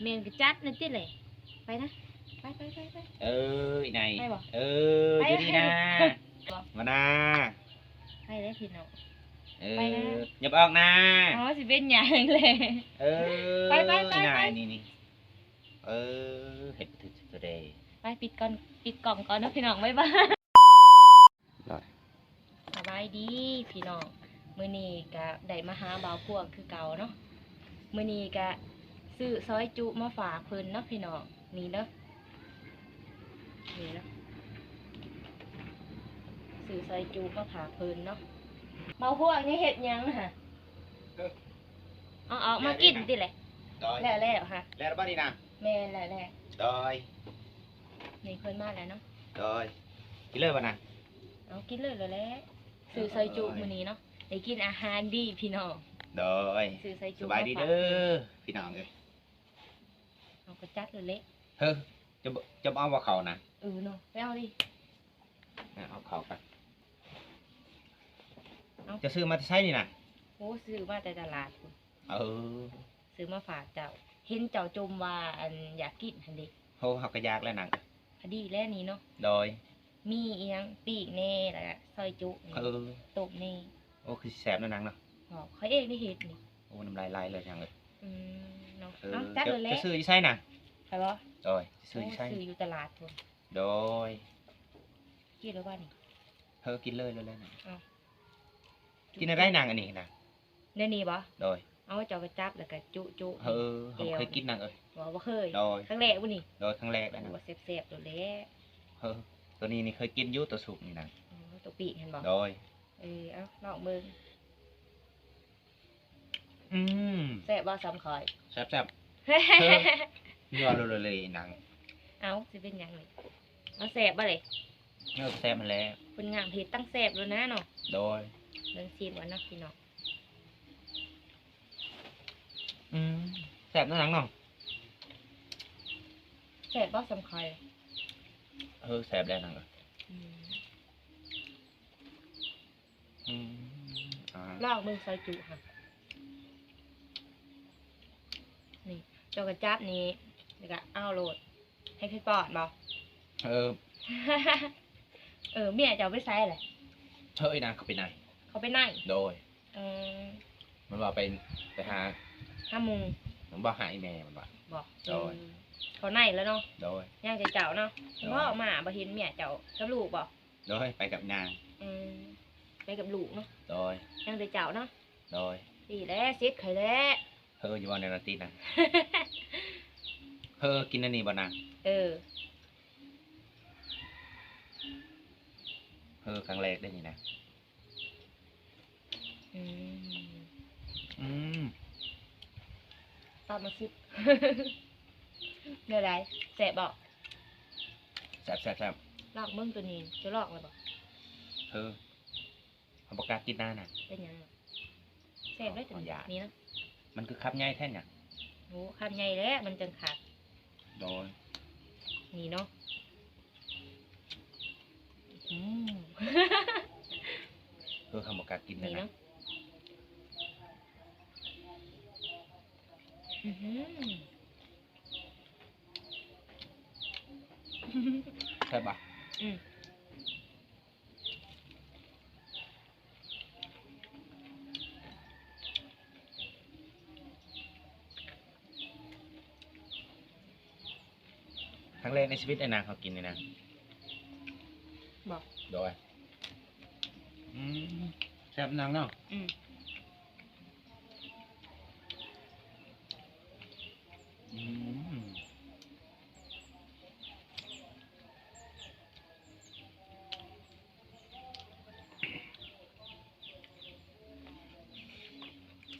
ແມ່ນກໍຈັດນັ້ນຕິແຫຼະ. ໄປນະ ໄປໆໆໆ. ເອີ ອີ່ນາຍ ໄປບໍ່? ເອີ ໄປ ຢູ່ດີນາ ບໍ່ ມານາ ໄປເດ້ພີ່ນ້ອງ. ເອີ ໄປນະ ຢ່າໄປອອກນາ. ອໍ ຊິເປັນຫຍັງແຫຼະ. ເອີ ໄປໆໆໆ ອີ່ນາຍນີ້ໆ. ເອີ ເຮັດບໍ່ຖືກຈັກໂຕເດ້. ໄປ ປິດກ່ອນ ປິດກ້ອງກ່ອນເນາະພີ່ນ້ອງ ບາຍບາຍ. ສະບາຍດີພີ່ນ້ອງ ມື້ນີ້ກະໄດ້ມາຫາບ່າວພວງຄືເກົ່າເນາະ. ມື້ນີ້ກະຊື້ຊອຍຈຸມາຝາກເພິ່ນເນາະພີ່ນ້ອງ. ນີ້ເດີ ນີ້ເນາະ ຊື້ຊອຍຈຸມາຝາກເພິ່ນເນາະ. ບ່າວພວງຍັງເຮັດຫຍັງນະຫະ? ເອີ ເອົາອອກມາກິນຕິແຫຼະ. ໂດຍ ແລ້ວໆຫະ ແລ້ວບໍ່ນີ້ນະ? ແມ່ນແລ້ວໆ. ໂດຍ ນີ້ເພິ່ນມາແລ້ວເນາະ. ໂດຍ ກິນເລີຍບໍ່ນະ? ເອົາ ກິນເລີຍແຫຼະ. ຊື້ຊອຍຈຸມື້ນີ້ເນາະ ໄດ້ກິນອາຫານດີພີ່ນ້ອງ. ໂດຍ ຊື້ຊອຍຈຸ ສະບາຍດີເດີ ມາຝາກເພິ່ນ ພີ່ນ້ອງເອີຍ. ເຮົາກໍຈັດໂລດແຫຼະ. ເຮີ ຈະ ຈະເອົາບໍ່ເຂົ້ານະ? ເອີເນາະ ໄປເອົາເລີຍ. ເອົາເຂົ້າກັນ. ເອົາ ເຈົ້າຊື້ມາແຕ່ໃສນີ້ນະ? ໂອ້ ຊື້ມາແຕ່ຕະຫຼາດພຸ້ນ. ເອີ ຊື້ມາຝາກເຈົ້າ ເຫັນເຈົ້າຈົ່ມວ່າ ອັນ ຢາກກິນຫັ້ນເດ. ໂອ້ ເຮົາກໍຢາກແລ້ວນາງ. ພໍດີແລ້ວນີ້ເນາະ. ໂດຍ ມີອີ່ຫຍັງປີ້ງແດ່ ແລ້ວກໍຊອຍຈຸນີ້ ເອີ ຕົ້ມນີ້. ໂອ້ ຄືຊິແຊບເນາະນາງເນາະ. ບໍ່ ຂ້ອຍເອງໄດ້ເຮັດນີ້. ໂອ້ ນ້ຳລາຍໄຫຼເລີຍນາງເອີຍ. ອືມ ເນາະ. ເອີ ເອົາ ຈັດໂລດແຫຼະ. ຈະຊື້ຢູ່ໃສນະ? ຂ້ອຍບໍ່? ໂດຍ ຈະຊື້ຢູ່ໃສ? ໂອ້ ຊື້ຢູ່ຕະຫຼາດພຸ້ນ. ໂດຍ ກິນແລ້ວບໍ່ນີ້? ເຮີ ກິນເລີຍ ເລີຍ ເລີຍນະ. ເອົາ ກິນໄດ້ນາງ ອັນນີ້ນະ? ແນວນີ້ບໍ່? ໂດຍ ເອົາ ເຈົ້າກໍຈັບແລ້ວກໍຈຸໆ. ເຮີ ເຮົາບໍ່ເຄີຍກິນນາງເອີຍ. ບໍ່ ບໍ່ເຄີຍ? ໂດຍ ຄັ້ງແລກບໍ່ນີ້? ໂດຍ ຄັ້ງແລກແລ້ວນະ. ໂອ້ ແຊບໆໂລດແຫຼະ. ເຮີ ໂຕນີ້ນີ້ເຄີຍກິນຢູ່ ໂຕສຸກນີ້ນະ. ໂອ້ ໂຕປີ້ງຫັ້ນບໍ່? ໂດຍ ເອີ ເອົາ ລອງເບິ່ງ. ອືມ ແຊບບໍ່ສ່ຳຂ້ອຍ? ແຊບໆ. ເຮີ ເຫຼືອໂລດເລີຍນາງ. ເອົາ ຊິເປັນຫຍັງນີ້? ເອົາ ແຊບບໍ່ເລີຍ? ເອີ ແຊບຫັ້ນແຫຼະ. ຄົນງາມເຮັດຕັ້ງແຊບໂລດນະເນາະ. ໂດຍ ເບິ່ງຊີມກ່ອນເນາະພີ່ນ້ອງ. ອືມ ແຊບນະນາງເນາະ. ແຊບບໍ່ສ່ຳຂ້ອຍ? ເອີ ແຊບແລ້ວນາງເອີຍ. ອືມ ອືມ ອ່າ ລອງເບິ່ງຊອຍຈຸຫັ້ນ. ນີ້ ເຈົ້າກໍຈັບນີ້ ແລ້ວກໍເອົາໂລດ. ໃຫ້ເພິ່ນປ້ອນບໍ່? ເອີ ເອີ ເມຍເຈົ້າໄປໃສແຫຼະ? ເຮີຍນາງ ເຂົາໄປໃນ. ເຂົາໄປໃນ? ໂດຍ. ເອີ ມັນວ່າໄປ ໄປຫາ ຫາໝູ່. ມັນບໍ່ຫາອີ່ແມ່ມັນວ່າ. ບໍ່? ໂດຍ ເອີ ເຂົາໃນແລ້ວເນາະ. ໂດຍ ຍັງແຕ່ເຈົ້າເນາະ. ໂດຍ ບໍ່ ມາບໍ່ເຫັນເມຍເຈົ້າກັບລູກບໍ່? ໂດຍ ໄປກັບນາງ. ອືມ ໄປກັບລູກເນາະ. ໂດຍ ຍັງແຕ່ເຈົ້າເນາະ. ໂດຍ ນີ້ແຫຼະສິດຂ້ອຍແຫຼະ. ເຮີ ຢ່າເວົ້າແນວນັ້ນຕິນາງ. ເຮີ ກິນອັນນີ້ບໍ່ນາງ? ເອີ ເຮີ ຄັ້ງແລກເດ້ນີ້ນະ. ອືມ ອືມ ຕັດມາສິບ. ແນວໃດ? ແຊບບໍ່? ແຊບໆໆ. ລອງເບິ່ງໂຕນີ້ ຈະລອງແລ້ວບໍ່? ເຮີ ເຮົາບໍ່ກ້າກິນນານະ. ເປັນຫຍັງ? ແຊບເດ້ໂຕນີ້ນະ. ມັນຄືຄຳໃຫຍ່ແທ້ນະ. ໂອ້ ຄຳໃຫຍ່ແຫຼະ ມັນຈັ່ງຄັກ. ໂດຍ ນີ້ເນາະ. ອືມ ເອີ ເຮົາບໍ່ກ້າກິນເລີຍນະ. ອືມ ແຊບບໍ່? ອືມ ຄັ້ງແລກໃນຊີວິດໄອ້ນາງເຮົາກິນນີ້ນະ. ບໍ່? ໂດຍ ອືມ ແຊບນາງເນາະ. ອືມ ອືມ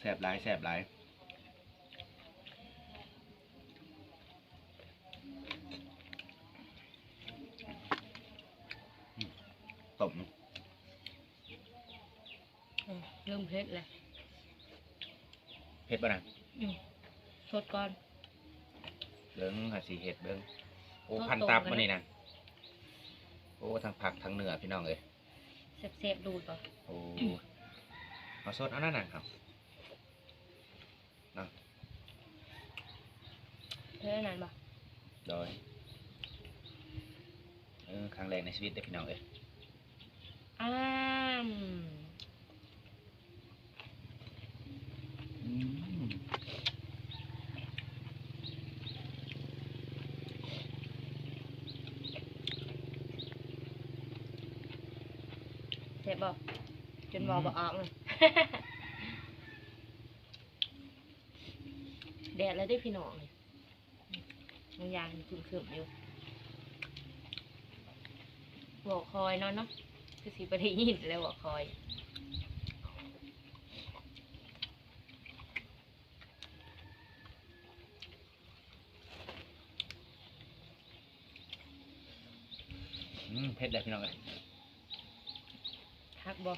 ແຊບຫຼາຍ ແຊບຫຼາຍ. ອືມ ຕົ້ມ ອືມ ເລີ່ມເຜັດແລ້ວ. ເຜັດບໍ່ນະ? ອືມ ຊົດກ່ອນ. ເບິ່ງ ຫາຊິເຮັດເບິ່ງ. ໂອ້ ພັນຕັບມື້ນີ້ນະ. ໂອ້ ທັງຜັກທັງເນື້ອ ພີ່ນ້ອງເອີຍ. ແຊບໆ ດູດບໍ່? ໂອ້ ເອົາຊົດເອົານັ້ນນະ ເນາະ. ອືມ ແຊບ ເອີ ນັ້ນບໍ່? ໂດຍ ເອີ ຄັ້ງແລກໃນຊີວິດເດີ້ພີ່ນ້ອງເອີຍ. ອ້າມ ອືມ ແຊບບໍ່? ຈົນເວົ້າບໍ່ອອກເລີຍ. ອືມ ແດດແລ້ວເດ້ພີ່ນ້ອງ. ບາງຢ່າງຄຶມໆຢູ່ ເວົ້າຄ່ອຍເນາະ ເນາະ ຄືຊິບໍ່ໄດ້ຍິນແລ້ວ ເວົ້າຄ່ອຍ. ອືມ ເຜັດແລ້ວພີ່ນ້ອງເອີຍ. ຄັກບໍ່?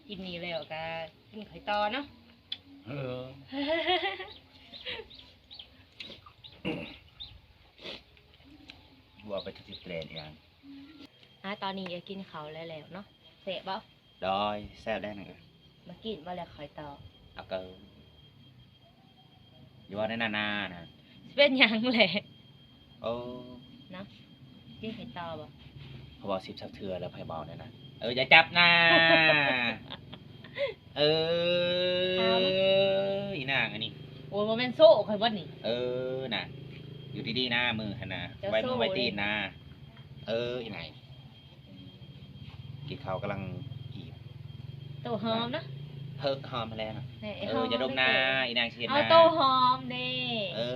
ກິນນີ້ແລ້ວກະກິນຂ້ອຍຕໍ່ເນາະ. ເອີ ວ່າໄປ ຈະຕິດແຕນອີຫຍັງ. ອາ ຕອນນີ້ກະກິນເຂົ້າແລ້ວໆເນາະ. ແຊບບໍ່? ໂດຍ ແຊບແດ່ນະ. ມາກິນບໍ່ແລ້ວຂ້ອຍຕໍ່. ເອົາເກີ ຢ່າເວົ້າແນວນັ້ນນານະ. ຊິເປັນຫຍັງແຫຼະ? ໂອ້ ເນາະ ກິນໃຫ້ຕໍ່ບໍ່? ເພາະວ່າສິບສັກເທື່ອແລ້ວໃຜເວົ້າແນວນັ້ນ. ເອີ ຢ່າຈັບນາ. ເອີ ອີນາງອັນນີ້. ໂອ້ຍ ບໍ່ແມ່ນໂຊຂ້ອຍບໍ່ນີ້? ເອີ ນະ ຢູ່ດີໆນາ ມືຫັ້ນນະ ໄວ້ມືໄວ້ຕີນນາ. ເອີ ອີນາງ. ກິນເຂົ້າກຳລັງອີ່ມ. ໂຕຫອມນະ. ເຮີກຫອມຫັ້ນແຫຼະນະ. ເອີ ຢ່າດົມນາ ອີນາງຊິເຮັດນາ. ເອົາໂຕຫອມເດ້. ເອີ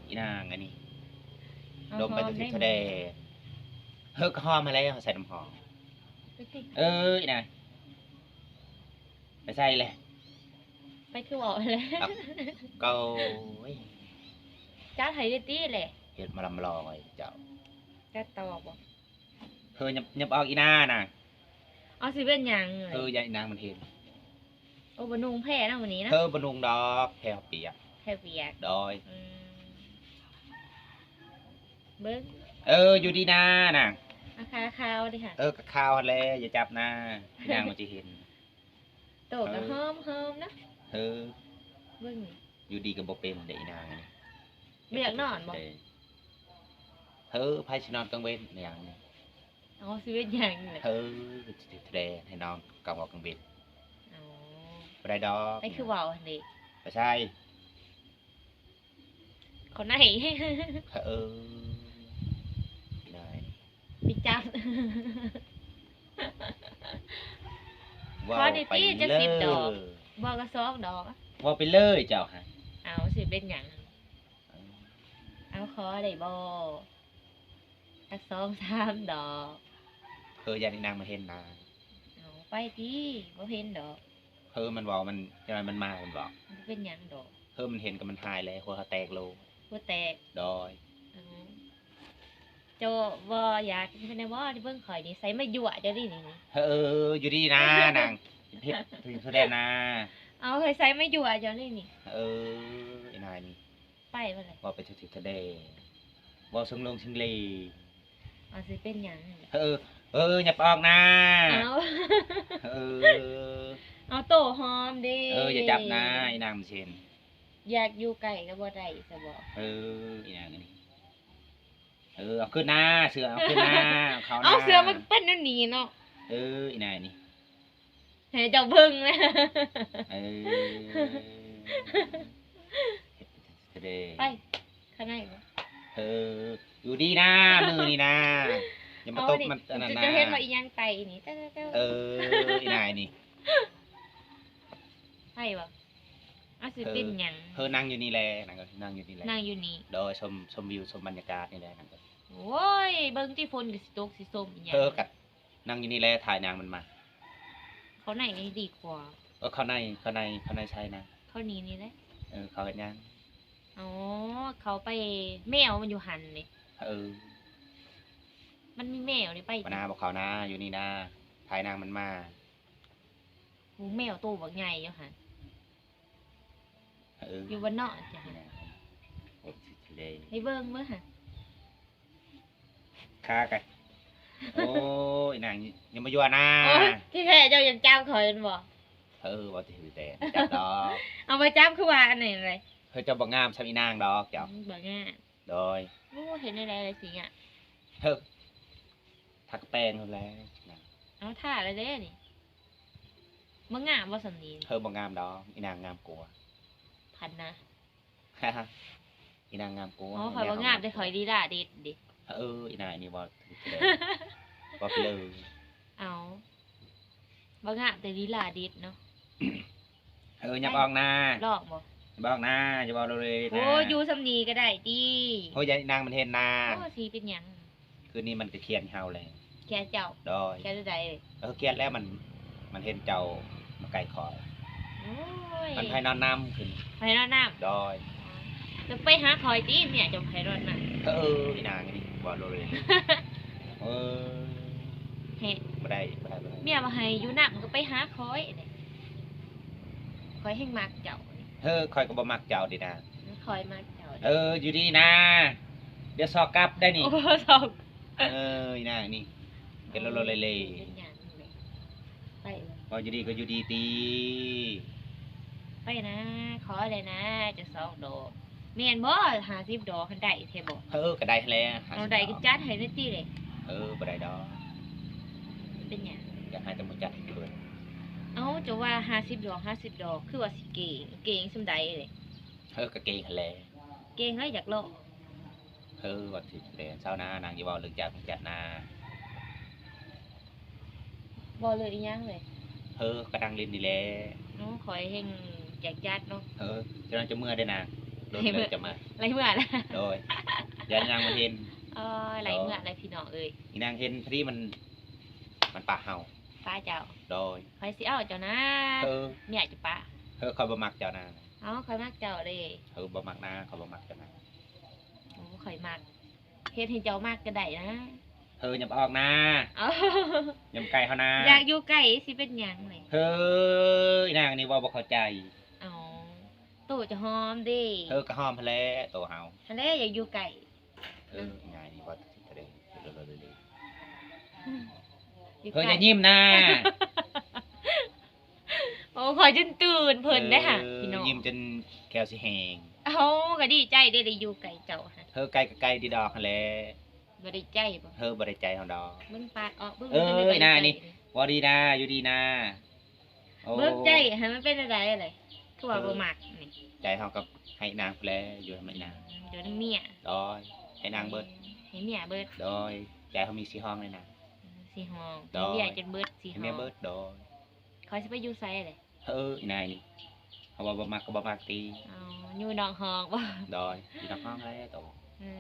ອີນາງອັນນີ້ ດົມໄປທຸກທິດທຸກແດນ. ເຮີກຫອມຫັ້ນແຫຼະ ເຮົາໃສ່ນ້ຳຫອມ. ເອີ ອີນາງ ໄປໃສແຫຼະ? ໄປຄືເວົ້າຫັ້ນແຫຼະ. ເອົາ ເກົາ ຈັດໃຫ້ເດ້ຕິແຫຼະ. ເຮັດມາລຳລອຍເຈົ້າ. ຈັດຕໍ່ບໍ່? ເຮີ ຫຍັບ ຫຍັບອອກອີນານະ. ເອົາ ຊິເປັນຫຍັງ? ເຮີ ຢ້ານອີນາງມັນເຫັນ. ໂອ້ ບໍ່ນຸ່ງແພເນາະມື້ນີ້ນະ. ເຮີ ບໍ່ນຸ່ງດອກ ແພປຽກ. ແພປຽກ. ໂດຍ. ອືມ ເບິ່ງ. ເອີ ຢູ່ດີນານະ. ອາ ຂາຂາວເດ້ຫະ. ເອີ ກະຂາວຫັ້ນແຫຼະ ຢ່າຈັບນາ ອີນາງມັນຊິເຫັນ. ໂຕກະຫອມໆນະ. ເຮີ ເບິ່ງນີ້ ຢູ່ດີກະບໍ່ເປັນເດ້ອີນາງນີ້. ບໍ່ຢາກນອນບໍ່? ເຮີ ໃຜຊິນອນກາງເວັນອີຫຍັງນີ້? ເອົາ ຊິເຮັດຫຍັງນີ້? ເຮີ ຊິແທນໃຫ້ນອນກາງວັນກາງເວັນ. ອໍ ບໍ່ໄດ້ດອກ. ໄປຄືເວົ້າຫັ້ນເດ້. ໄປໃສ? ເຂົ້າໃນ. ເອີ ໄດ້ ໄປຈັບ ເວົ້າໄປເລີຍ. ບໍ່ກະສອງດອກ. ເວົ້າໄປເລີຍເຈົ້າຫະ. ເອົາ ຊິເປັນຫຍັງ? ເອົາ ຂໍໄດ້ບໍ່? ຈັກສອງສາມດອກ. ເອີ ຢ້ານອີນາງມັນເຫັນນາ. ເອົາ ໄປຕິ ບໍ່ເຫັນດອກ. ເຮີ ມັນເວົ້າ ມັນ ຈັ່ງໃດມັນມາ ມັນບອກ ບໍ່ເປັນຫຍັງດອກ. ເຮີ ມັນເຫັນກະມັນຫາຍແລ້ວ ຫົວເຮົາແຕກໂລ. ຫົວແຕກ. ໂດຍ. ເອີ ເຈົ້າບໍ່ຢາກເປັນແນວບໍ່? ເບິ່ງຂ້ອຍນີ້ ໃສ່ມາຍົວະເຈົ້ານີ້ນີ້. ເອີ ຢູ່ດີນານາງ ເຮັດສະແດງນາ. ເອົາ ໃສ່ມາຍົວະເຈົ້ານີ້ນີ້. ເອີ ອີນາງນີ້ ໄປບໍ່ລະ? ເວົ້າໄປທຸກທິດທຸກແດນ ເວົ້າເຊິ່ງໂລງເຊິ່ງເລ. ເອົາ ຊິເປັນຫຍັງ? ເອີ ເອີ ຢ່າໄປອອກນາ. ເອົາ ເອີ ເອົາໂຕຫອມເດ້. ເອີ ຢ່າຈັບນາ ອີນາງມັນຊິເຫັນ. ຢາກຢູ່ໃກ້ກະບໍ່ໄດ້ຊະບໍ? ເອີ ອີນາງອັນນີ້. ເອີ ເອົາຂຶ້ນນາ ເສື້ອເອົາຂຶ້ນນາ. ເອົາ ເອົາເສື້ອມັນເປັນແນວນີ້ເນາະ. ເອີ ອີນາງອັນນີ້. ໃຫ້ເຈົ້າເບິ່ງນະ. ເອີ ເຮັດໄປ ເຂົ້າໃນບໍ່? ເອີ ຢູ່ດີນາ ມື້ນີ້ນາ ຢ່າມາຕົບມັນອັນນັ້ນນາ. ເຈົ້າເຫັນບໍ່ ອີຫຍັງໄຕນີ້? ເອີ ອີນາງນີ້ ໄປບໍ່? ເອົາ ຊິເປັນຫຍັງ? ເອີ ນັ່ງຢູ່ນີ້ແຫຼະ ນັ່ງ ນັ່ງຢູ່ນີ້ແຫຼະ ນັ່ງຢູ່ນີ້. ໂດຍ ຊົມ ຊົມວິວ ຊົມບັນຍາກາດນີ້ແຫຼະ ນັ່ງ. ໂອ້ຍ ເບິ່ງຕິ ຝົນກະຊິຕົກ ຊິຊົມອີຫຍັງ? ເອີ ກະ ນັ່ງຢູ່ນີ້ແຫຼະ ຖ້າອີນາງມັນມາ. ເຂົ້າໃນນີ້ດີກວ່າ. ເອີ ເຂົ້າໃນ ເຂົ້າໃນ ເຂົ້າໃນໃສນະ? ເຂົ້ານີ້ນີ້ແຫຼະ. ເອີ ເຂົ້າເຮັດຫຍັງ? ອໍ ເຂົ້າໄປ ແມວມັນຢູ່ຫັ້ນເດ້. ເອີ ມັນມີແມວນີ້ໄປ. ບໍ່ນາ ບໍ່ເຂົ້ານາ ຢູ່ນີ້ນາ ຖ້າອີນາງມັນມາ. ໂອ້ ແມວໂຕບັກໃຫຍ່ຢູ່ຫັ້ນ. ເອີ ຢູ່ບ້ານນອກຈ້ະ. ໃຫ້ເບິ່ງເບິ່ງຫະ. ຄາກະ ໂອ້ຍ ນາງຢ່າມາຍົວະນາ. ໂອ້ຍ ທີ່ແທ້ເຈົ້າຢາກຈັບຂ້ອຍແມ່ນບໍ່? ເອີ ເວົ້າທີ່ແທ້ ຈັບດອກ. ເອົາໄປຈັບຄືວ່າອັນນີ້ເລີຍ. ເຮີ້ຍ ເຈົ້າບໍ່ງາມສ່ຳອີນາງດອກເຈົ້າ. ອືມ ບໍ່ງາມ. ໂດຍ. ໂອ້ ເຮັດແນວໃດລະຊິງາມ. ເຮີ້ຍ ທາແປ້ງໂລດແຫຼະນາງ. ເອົາ ທາແລ້ວເດ້ນີ້. ບໍ່ງາມບໍ່ສ່ຳນີ້? ເຮີ້ຍ ບໍ່ງາມດອກ ອີນາງງາມກວ່າ. ພັນນະ. ອີນາງງາມກວ່າ. ອໍ ຂ້ອຍບໍ່ງາມ ແຕ່ຂ້ອຍລີລາເດັດເດ້. ເອີ ອີນາງນີ້ເວົ້າ ເວົ້າໄປເລີຍ. ເອົາ ບໍ່ງາມແຕ່ລີລາເດັດເນາະ. ເອີ ຫຍັບອອກນາ. ລອກບໍ່? ຫຍັບອອກນາ ຢ່າເວົ້າເລີຍນາ. ໂອ້ ຢູ່ສ່ຳນີ້ກໍໄດ້ຕິ. ໂອ້ຍ ຢ່າໃຫ້ນາງມັນເຫັນນາ. ໂອ້ ຊິເປັນຫຍັງ? ຄືນນີ້ມັນກໍຂຽນໃຫ້ເຮົາແລ້ວ. ຂຽນເຈົ້າ? ໂດຍ. ຂຽນແນວໃດ? ເອີ ຂຽນແລ້ວມັນ ມັນເຫັນເຈົ້າມາໃກ້ຂ້ອຍ. ໂອ້ຍ ມັນໃຫ້ນອນນຳຄືນ. ໃຫ້ນອນນຳ? ໂດຍ. ຈະໄປຫາຂ້ອຍຕິ ເມຍເຈົ້າໃຫ້ນອນນຳ. ເອີ ອີນາງນີ້ເວົ້າໂລດເລີຍ. ເອີ ເຮັດ ບໍ່ໄດ້ ບໍ່ໄດ້ ບໍ່ໄດ້. ເມຍບໍ່ໃຫ້ຢູ່ນຳກໍໄປຫາຂ້ອຍເດ້. ຂ້ອຍແຮ່ງມັກເຈົ້າ. ເຮີ້ຍ ຂ້ອຍກໍບໍ່ມັກເຈົ້າເດ້ນາ. ຂ້ອຍມັກເຈົ້າ. ເອີ ຢູ່ດີນາ ດຽວຊອກກັບໄດ້ນີ້. ໂອ້ ຊອກ. ເອີ ອີນາງນີ້ ເຮັດໂລດໆເລໆ. ເປັນຫຍັງ? ໄປ ເວົ້າຢູ່ດີກໍຢູ່ດີຕິ. ໄປນະ ຂໍແດ່ນະ ຈັກສອງດອກ. ແມ່ນບໍ່ ຫ້າສິບດອກຫັ້ນໄດ້ແທ້ບໍ່? ເອີ ກໍໄດ້ຫັ້ນແຫຼະ ຫ້າສິບດອກ. ເອົາໄດ້ກໍຈັດໃຫ້ແດ່ຕິເດ້. ເອີ ບໍ່ໄດ້ດອກ. ເປັນຫຍັງ? ຢາກໃຫ້ແຕ່ບໍ່ຈັດໃຫ້ເພິ່ນ. ເອົ້າ ເຈົ້າວ່າຫ້າສິບດອກ ຫ້າສິບດອກ ຄືວ່າຊິເກງ ເກງສ່ຳໃດເດ້? ເອີ ກໍເກງຫັ້ນແຫຼະ. ເກງແລ້ວຢາກລອງ. ເຮີ້ຍ ວ່າຊິແລ່ນເຊົ້ານາ ນາງຢ່າເວົ້າເລື່ອງຈັກຈັກນາ. ບໍ່ເລີຍອີຫຍັງເລີຍ. ເຮີ້ຍ ກະນັ່ງຫຼິ້ນນີ້ແຫຼະ. ໂອ້ ຂ້ອຍແຮ່ງແຈກຈັດເນາະ. ເຮີ້ຍ ຈະນອນຈະເມື່ອໄດ້ນາ ໂດນເລີຍຈະມາ ໄລ່ເມື່ອນະ. ໂດຍ. ຢ້ານນາງມາເຫັນ. ເອີ ໄລ່ເມື່ອແລ້ວພີ່ນ້ອງເອີຍ. ອີນາງເຫັນພໍດີມັນ ມັນປະເຮົາ. ປະເຈົ້າ. ໂດຍ. ຂ້ອຍຊິເອົາເຈົ້ານາ. ເຮີ້ຍ ເມຍຈະປະ. ເຮີ້ຍ ຂ້ອຍບໍ່ມັກເຈົ້ານາ. ເອົ້າ ຂ້ອຍມັກເຈົ້າເດ້. ເຮີ້ຍ ບໍ່ມັກນາ ຂ້ອຍບໍ່ມັກເຈົ້ານາ. ໂອ້ ຂ້ອຍມັກ ເຮັດໃຫ້ເຈົ້າມັກກໍໄດ້ນະ. ເຮີ້ຍ ຢ່າໄປອອກນາ. ເອົ້າ ຢ່າມາໃກ້ເຮົານາ. ຢາກຢູ່ໃກ້ຊິເປັນຫຍັງເລີຍ. ເຮີ້ຍ ອີນາງນີ້ເວົ້າບໍ່ເຂົ້າໃຈ. ເອົ້າ ໂຕຈະຫອມເດ້. ເຮີ້ຍ ກໍຫອມຫັ້ນແຫຼະ ໂຕເຮົາ. ຫັ້ນແຫຼະ ຢາກຢູ່ໃກ້. ເອີ ອີນາງນີ້ເວົ້າແຕ່ເລື່ອງ ເຮີ້ຍ ຢ່າຍິ້ມນາ. ໂອ້ ຂ້ອຍຈົນຕື່ນເພິ່ນໄດ້ຫາ ພີ່ນ້ອງ. ຍິ້ມຈົນແກ້ວຊິແຫ້ງ. ເຮົາກໍດີໃຈເດ້ ໄດ້ຢູ່ໃກ້ເຈົ້າຫັ້ນ. ເຮີ້ຍ ໃກ້ກໍໃກ້ຕິດອກຫັ້ນແຫຼະ. ບໍ່ໄດ້ໃຈບໍ່? ເຮີ້ຍ ບໍ່ໄດ້ໃຈເຮົາດອກ. ເບິ່ງປາກອອກ ເບິ່ງ. ເອີ ອີນາງນີ້ ເວົ້າດີນາ ຢູ່ດີນາ. ໂອ້ ເບິ່ງໃຈໃຫ້ມັນເປັນແນວໃດແຫຼະ ຄືວ່າບໍ່ມັກນີ້. ໃຈເຮົາກັບໃຫ້ນາງພຸ້ນແຫຼະ ຢູ່ນຳອີນາງ. ຢູ່ນຳເມຍ. ໂດຍ. ໃຫ້ນາງເບິດ. ໃຫ້ເມຍເບິດ. ໂດຍ. ໃຈເຮົາມີສີ່ຫ້ອງເລີຍນາ. ສີ່ຫ້ອງ. ໂດຍ. ໃຫ້ເມຍຈົນເບິດສີ່ຫ້ອງ. ໃຫ້ເມຍເບິດ. ໂດຍ. ຂ້ອຍຊິໄປຢູ່ໃສແຫຼະ? ເອີ ອີນາງນີ້ ເຮົາວ່າບໍ່ມັກກໍບໍ່ມັກຕິ. ເອົ້າ ຢູ່ນອກຫ້ອງບໍ່? ໂດຍ. ຢູ່ນອກຫ້ອງແຫຼະໂຕ. ເອີ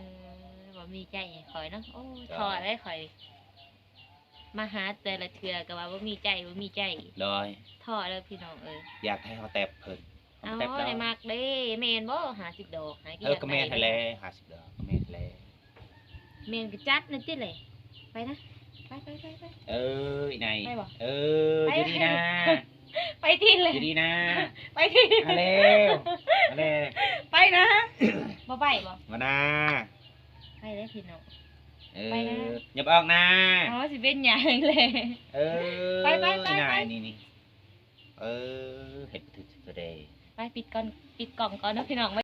ບໍ່ມີໃຈໃຫ້ຂ້ອຍເນາະ. ໂອ້ຍ ໂດຍ. ທໍ້ເລີຍຂ້ອຍ ມາຫາແຕ່ລະເທື່ອກໍວ່າບໍ່ມີໃຈ ບໍ່ມີໃຈ. ໂດຍ. ທໍ້ເລີຍພີ່ນ້ອງເອີຍ. ຢາກໃຫ້ເຮົາແຕັບເພິ່ນ. ເອົາ ເຮົາບໍ່ແຕັບດອກ. ໄດ້ມັກເດ້. ແມ່ນບໍ່ ຫ້າສິບດອກ? ເອີ ກໍແມ່ນຫັ້ນແຫຼະ ຫ້າສິບດອກ ກໍແມ່ນຫັ້ນແຫຼະ. ແມ່ນກໍຈັດນັ້ນຕິແຫຼະ. ໄປນະ ໄປໆໆໆ. ເອີ ອີນາງ. ໄປບໍ່? ເອີ ໄປ ຢູ່ດີນາ. ໄປຕິແຫຼະ. ຢູ່ດີນາ. ໄປຕິ. ມາແລ້ວ ມາແລ້ວ. ໄປນະ. ບໍ່ໄປບໍ່? ມານາ. ໄປເດ້ພີ່ນ້ອງ. ເອີ ໄປນະ. ຢ່າໄປອອກນາ. ເອົ້າ ຊິເປັນຫຍັງແຫຼະ. ເອີ ໄປໆໆໆ. ອີນາງນີ້ນີ້. ເອີ ເຮັດບໍ່ຖືກແຕ່ໃດ. ໄປ ປິດກ່ອນ ປິດກ້ອງກ່ອນເດີພີ່ນ້ອງ.